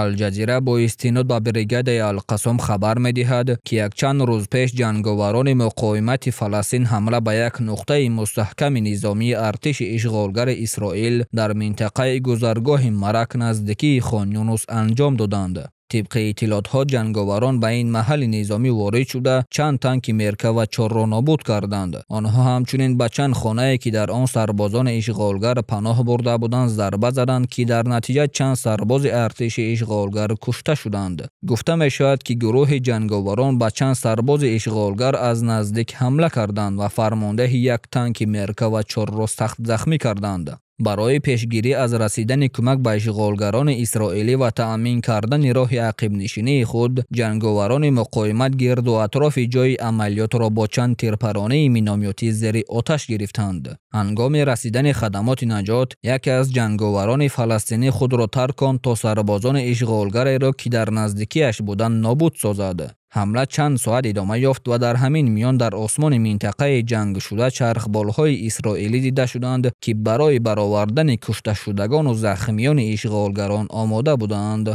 Алҷазира бо истинод ба бригадаи Алқассом хабар медиҳад, ки якчанд рӯз пеш ҷанговарони муқовимати Фаластин ҳамла ба як нуқтаи мустаҳками низомии артиши ишғолгари Исроил дар минтақаи гузаргоҳи Марак наздикии Хон Юнус анҷом доданд. Тибқи иттилоотҳо, ҷанговарон ба ин маҳалли низомӣ ворид шуда, чанд танки Меркава 4-ро нобуд карданд. Онҳо ҳамчунин ба чанд хонае, ки дар он сарбозони ишғолгар паноҳ бурда буданд, зарба заданд, ки дар натиҷа чанд сарбози артиши ишғолгар кушта шуданд. Гуфта мешавад, ки гурӯҳи ҷанговарон ба чанд сарбози ишғолгар аз наздик ҳамла карданд ва фармондеҳи як танки Меркава 4-ро сахт захмӣ карданд. Барои пешгирӣ аз расидани кӯмак ба ишғолгарони исроилӣ ва таъмин кардани роҳи ақибнишинии худ, ҷанговарони муқовимат гирду атрофи ҷойи амалиётро бо чанд тирпаронии миномётӣ зери оташ гирифтанд. Ҳангоми расидани хадамоти наҷот, яке аз ҷанговарони фаластинӣ худро тарконд, то сарбозони ишғолгареро, ки дар наздикиаш буданд, нобуд созад. Ҳамла чанд соат идома ёфт ва дар ҳамин миён дар осмони минтақаи ҷангшуда чархболҳои исроилӣ дида шуданд, ки барои баровардани кушташудагону захмиёни ишғолгарон омода буданд.